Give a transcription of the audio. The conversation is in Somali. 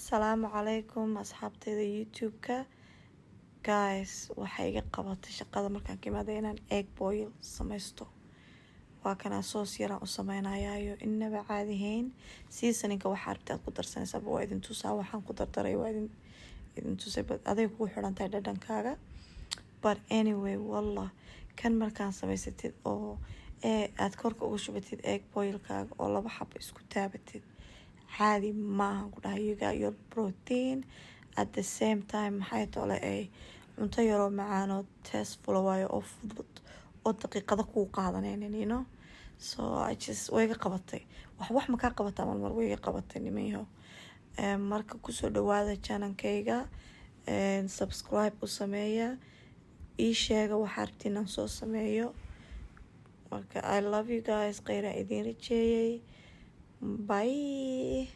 Asalaamu calaykum, asxaabteyda YouTube-ka. Guys, waxay iga qabatay shaqada markaan ka imaaday inaan egg boil sameysto. Waa kanaa, sauce yaraan u sameynayaayo, inaba caadihayn. Seasoningka waxaa rabta aad ku darsanaysaaba, waa idin tusaa waxaan ku dardaray, waa idin tusay, but aday kugu xiran tahay dhadhankaaga. But anyway, wallah, kan markaan samaysatid oo ee aad korka uga shubatid egg boilkaaga oo laba xabo isku taabatid, caadi maahan ku dhahay. You got your protein at the same time. Maxay tole, ay cunto yaroo macaanoo tasteful waayo oo fudud oo daqiiqado kuu qaadanaynin. So I just way iga qabatay. Wax ma kaa qabataa marmar? Way iga qabatay, nimanyahow. Marka kusoo dhawaada channelkayga, subscribe u sameeya, ii sheega waxaa rabti inaan soo sameeyo. Marka I love you guys, kheyraa idiin rajeeyay. Bye.